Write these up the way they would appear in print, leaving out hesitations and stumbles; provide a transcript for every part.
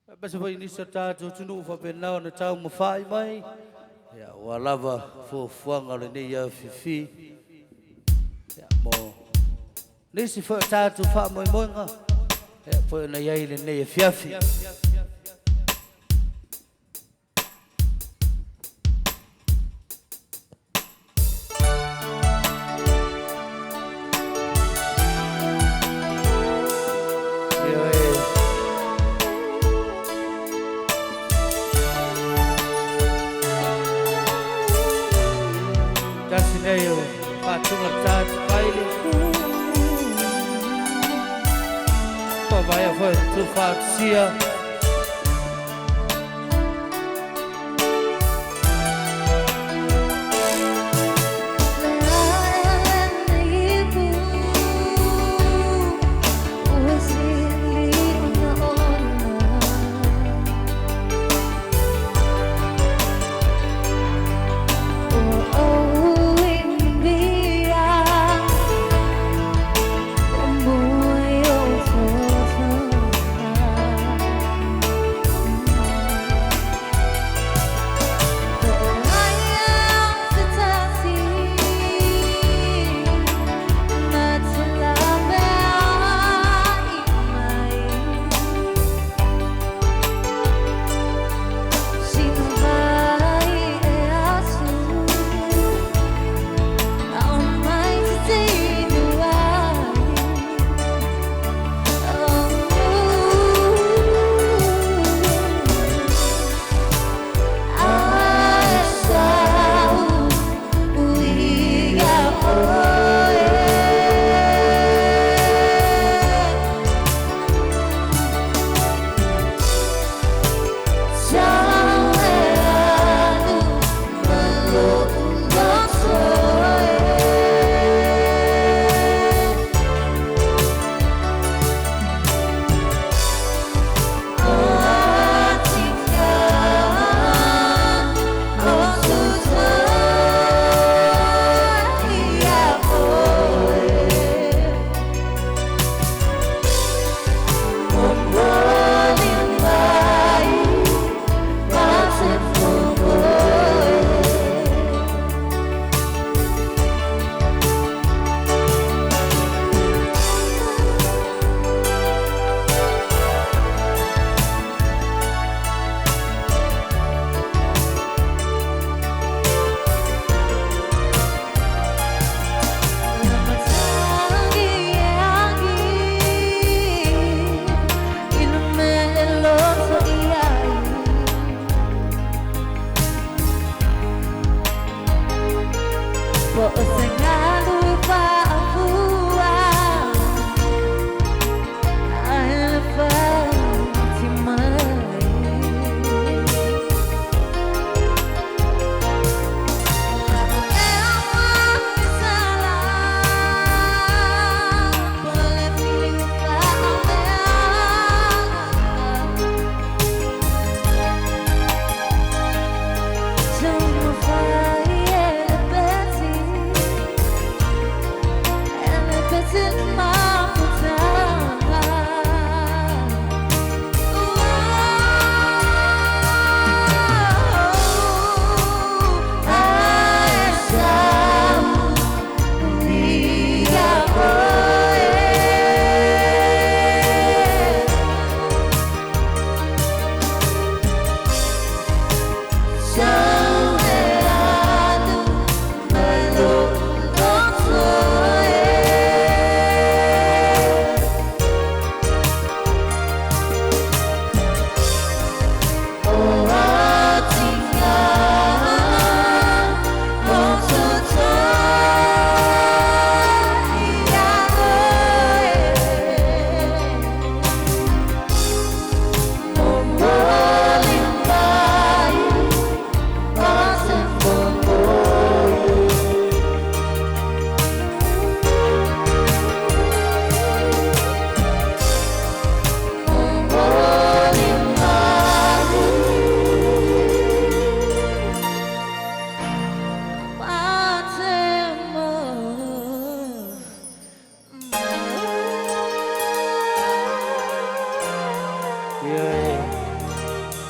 Aemaise foi nisi o tatou atunuu faapena ona taumafai mai, ia, ua lava fuafuaga o lenei afifi, ia, mo nisi foi o tatou faamoemoega, ia, pei ona i ai lenei afiafi. Ioe. Tasi nei o faatuga tatukaili pa vaea foi tufaatasia.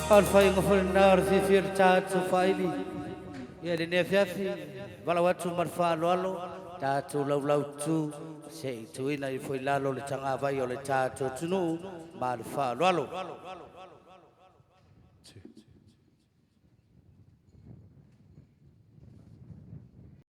O le faaiuga foi lena o le fiafia o le tatou faaili ia lenei afiafi, valaau atu ma le faaaloalo, tatou laulautu se i tuuina ifo i lalo le tagavai o le tatou atunuu ma le faaaloalo.